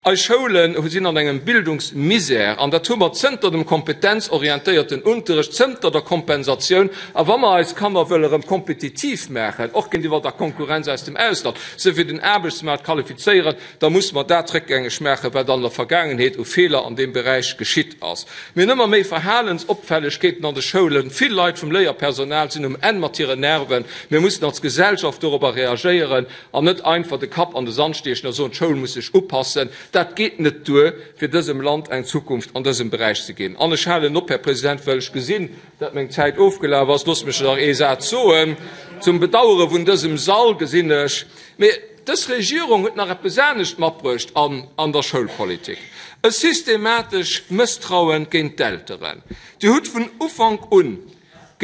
Eis Schoule sinn an engem Bildungsmisär, an dat hu mer zënter dem kompetenzorientéierten Unterrecht, zënter der Kompensatioun. A wa mer eis Kanner wëlle rëm kompetitiv maachen, och géintiwwer der Konkurrenz aus dem Ausland, se fir den Aarbechtsmaart qualifizéieren, da musse mer dat réckgängeg maachen, wat an der Vergaangenheet u Feeler an deem Beräich geschitt ass. Mir hunn ëmmer méi Verhalensopfällegkeeten an de Schoulen. Vill Leit vum Léierpersonal sinn um Enn mat hiren Nerven. Mir mussen als Gesellschaft dorobber reagéieren. An net einfach de Kapp an de Sand stiechen a soen, d'Schoul muss sech upassen. Dat geet net duer, fir dësem Land eng Zukunft an dësem Beräich ze ginn. An ech halen op, Här President, well ech gesinn, dat meng Zäit ofgelaf ass. Loosst mech nach ee Saz soen, zum Bedauere vun dësem Sall, gesinn ech. Mee dës Regierung huet nach eppes anescht matbruecht an der Schoulpolitik, e systematesch Mësstrauen géint d'Elteren. Dir hutt vun Ufank un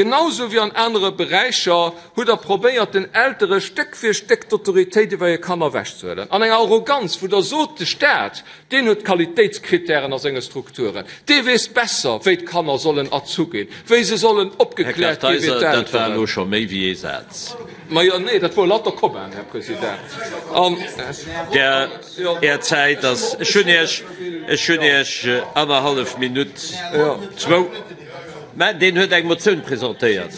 Genau sou wéi an anere Beräicher hutt Der probéiert, den Eltere Stéck fir Stéck d'Autoritéit iwwer hir Kanner ewechzehuelen. An enger Arroganz, wou Der sot, de Staat, deen huet d'Qualitéitskrittären a senge Strukturen, dee weess besser, wéi d'Kanner sollen erzu ginn, wéi se sollen Här opgekläert gi wéi Kartheiser, dat war d'Elteren. elo scho méi wéi ee Saz. Majo, nee, dat wor lauter Kommaen, Här President. An. Där Är Zäit ass. Ech hunn Iech, ech hunn Iech annerhallef Minutt, zwou. Mä deen huet eng Motioun presentéiert.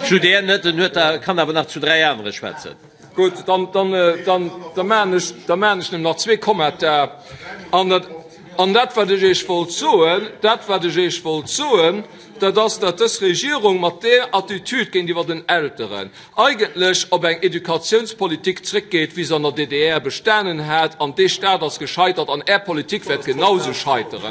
Zu där net, en huet der, kann awer nach zu dräi anere schwätzen. Gutt, dann, dann, dann, da maachen ech, da maachen ech nëmmen nach zwee Kommentar. An dat, an dat, wat ech Iech wollt soen, dat, wat ech Iech wollt soen, dat ass, datt dës Regierung mat där Attitüd géintiwwer den Elteren eigentlech op eng Educatiounspolitik zrëckgeet, wéi se an der DDR bestanen hat. An dee Stat ass gescheitert an Är Politik wäert genausou scheiteren.